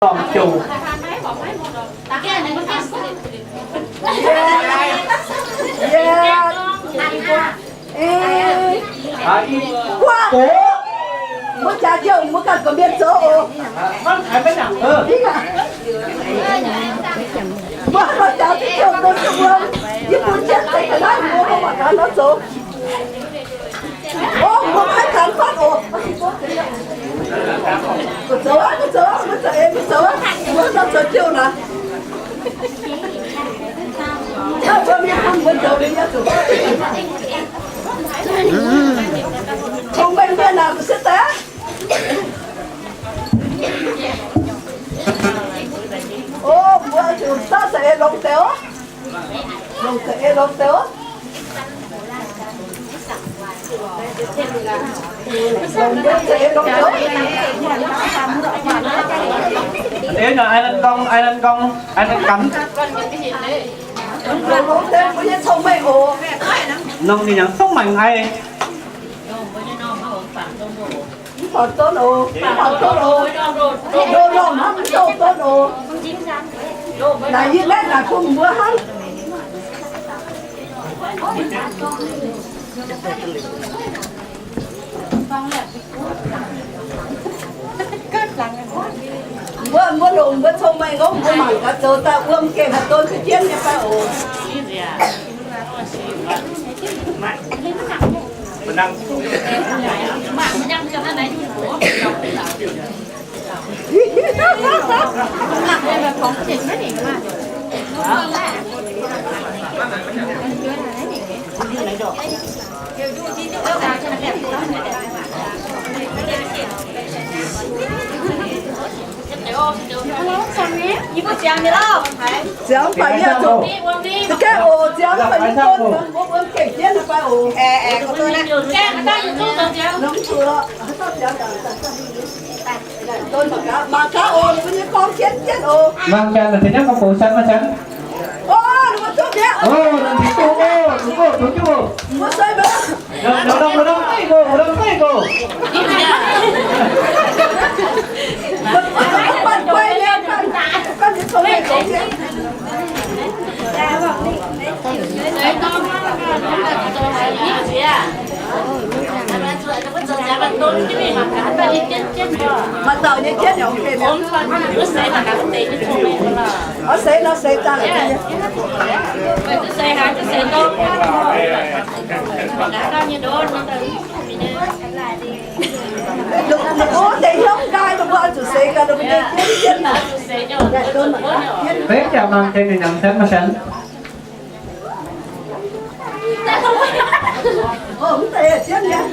Lormh jouh. Mbuo jaax jouh, mbuo ganh gorqv-mienh zoux oc. Mbuo jaax jouh, mbuo yie bun jienv deix ga'naaiv mbuo mangc gaax nor zoux. Ov, mbuo maiv tanx fatv oc. Zoux aqv, zoux aqv, mbuo zoux eix, mbuo zoux aqv, mbuo nor zoux jouh naaic. Hnangv mbuo mienh bun mbuo zoux liuz yaac zuqc fatv. Cong-mengh mienh aah, mbuo sieqv daaih. Ov, mbuo zuqc daaih za'eix longx deix oc. Longx deix, longx deix oc. Eix nor, ai nan nqorng, ai nan nqorng, ai nan gamx. Longx deix mbuo nyei cong-mengh oc. Nongx ninh yangh cong-mengh ai. Mv baac donv oc, mv baac donv oc. Ndoh lorngh hnangv mv douh donv oc. Naaic yie naaiv naaic bun mbuo hnangv. Mbuo, mbuo longc mbuo cong-mengh gorngv mbuo mangc gaax zoux daaih wuom gengh haih donv duqv jienv nyei fai oc. Ziangx baac yie zuqc, za'gengh oc, ziangx baac yie zuqc, mbuo wuom gengh jienv fai oc. Mangc gaax oc, mbuo nyei gorngv jienv jienv oc. Mangc gaax, ninh tengx nyangv gorngv bouc san maiv san. Ov, ninh mbuo duqv mi'aqv. Ov, ninh tengx duqv oc, duqv oc, duqv oc. Mbuo sueih mbuo. Mbuo ndorm, mbuo ndorm, mbuo ndorm, mbuo ndorm. Maaih dauh nyei jienv yaac ok mi'aqv. Oix seix nor seix daaih. Ov, deix hnyouv nqaai, mbuo oix zuqc seix gaax, mbuo nyei jienv jienv. Beiv jaax mangc gaax ninh nangc san maiv san. Ov, nangc san jienv.